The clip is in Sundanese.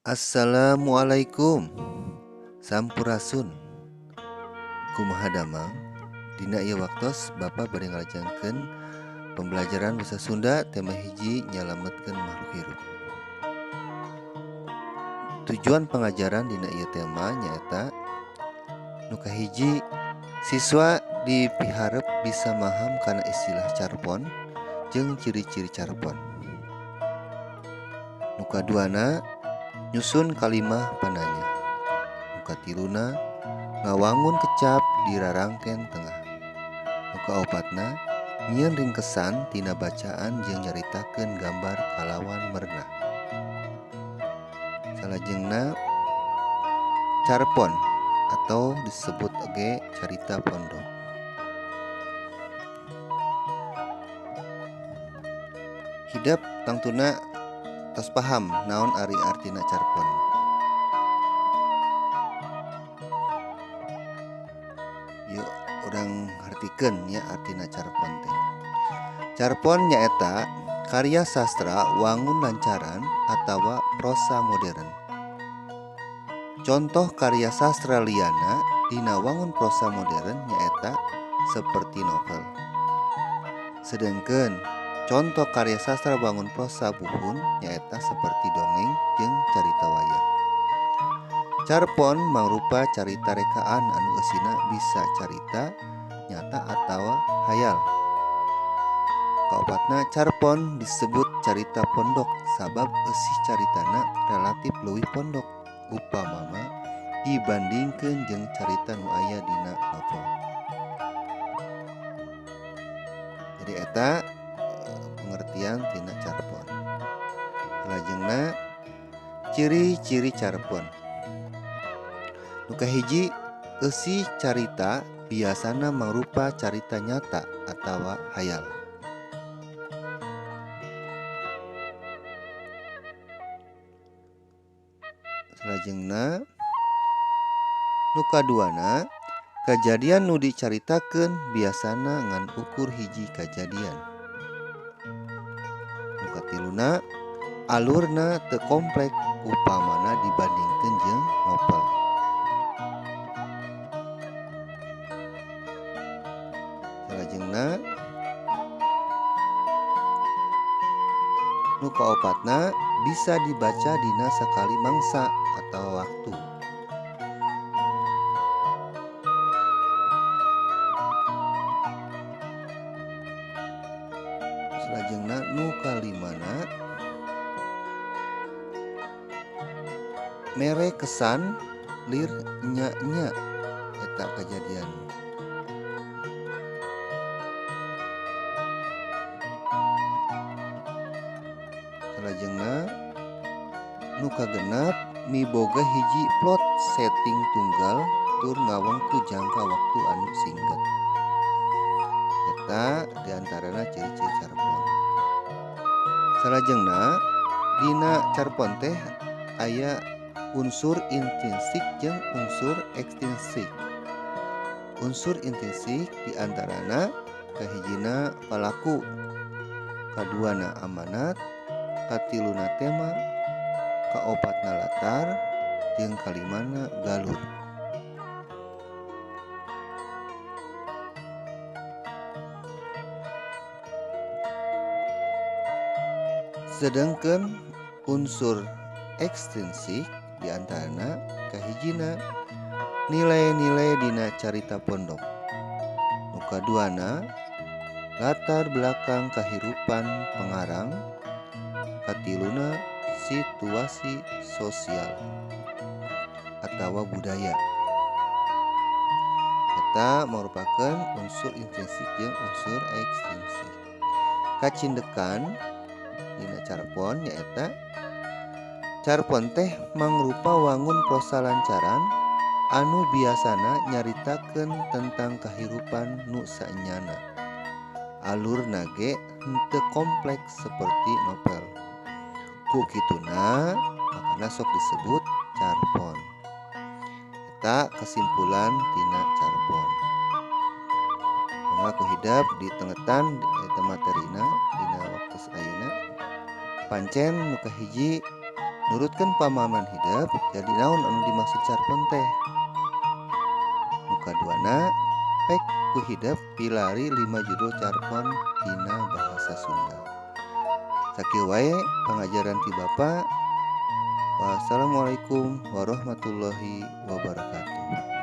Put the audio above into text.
Assalamualaikum. Sampurasun. Kumaha damang? Dina ieu waktos Bapak bade ngalajengkeun pembelajaran basa Sunda tema hiji nyalametkeun makhluk hirup. Tujuan pengajaran dina ieu tema nyaeta nu kahiji, siswa dipiharep bisa maham kana istilah carpon jeung ciri-ciri carpon. Nu kaduana, nyusun kalimah pananya. Nu katiluna, ngawangun kecap di rarangken tengah. Nu kaopatna, nyieun ringkesan tina bacaan jeung nyaritakeun gambar kalawan merenah. Salajengna, carpon atau disebut oge carita pondok. Hidep tangtuna tos paham naon ari artina carpon. Yuk urang hartikeun nya artina carpon teh. Carpon nyaeta karya sastra wangun lancaran atawa prosa modern. Contoh karya sastra liana dina wangun prosa modern nyaeta seperti novel. Sedengkeun contoh karya sastra wangun prosa buhun nyaeta seperti dongeng jeung carita wayang. Carpon mangrupa carita rekaan anu eusina bisa carita nyata atawa hayal. Kaopatna, carpon disebut carita pondok sabab eusi caritana relatif leuwih pondok upamama dibandingkeun jeung carita nu aya dina novel. Jadi eta pengertian tina carpon. Salajengna, ciri-ciri carpon. Nu kahiji, eusi carita biasana mangrupa carita nyata atawa hayal. Salajengna, nu kaduana, kajadian nu dicaritakeun biasana ngan ukur hiji kajadian. Nu katiluna, alurna teu komplek upamana dibandingkeun jeung novel. Salajengna, nu kaopatna bisa dibaca dina sakali mangsa atau waktu. Salajengna nu kalimana, mere kesan lir nya-nya eta kajadian. Salajengna nu kagenep, miboga hiji plot setting tunggal tur ngawengku jangka waktu anu singkat. Eta diantarana ciri-ciri carpon. Salajengna dina carpon teh aya unsur intrinsik jeung unsur ekstrinsik. Unsur intrinsik diantarana kahijina palaku, kaduana amanat, katiluna tema, kaopatna latar, jeung kalimana galur. Sedangkan unsur ekstrinsik diantarana kahijina nilai-nilai dina carita pondok, nu kaduana latar belakang kahirupan pengarang, katiluna situasi sosial atawa budaya. Eta merupakan unsur intrinsik jeung unsur ekstrinsik. Kacindekan dina carpon nyaeta carpon teh mangrupa wangun prosa lancaran anu biasana nyaritakeun tentang kahirupan nu saenyana. Alurna ge henteu kompleks seperti novel. Ku kituna makana sok disebut carpon. Eta kesimpulan tina carpon. Mangga ku hidep ditengetan eta materina dina waktu ayeuna. Pancen nu kahiji Nurutkeun pamahaman hidep jadi naon anu dimaksud carpon teh. Nu kaduana, pek ku hidep pilari 5 judul carpon dina bahasa Sunda. Sakieu wae pangajaran ti Bapa. Wassalamualaikum warahmatullahi wabarakatuh.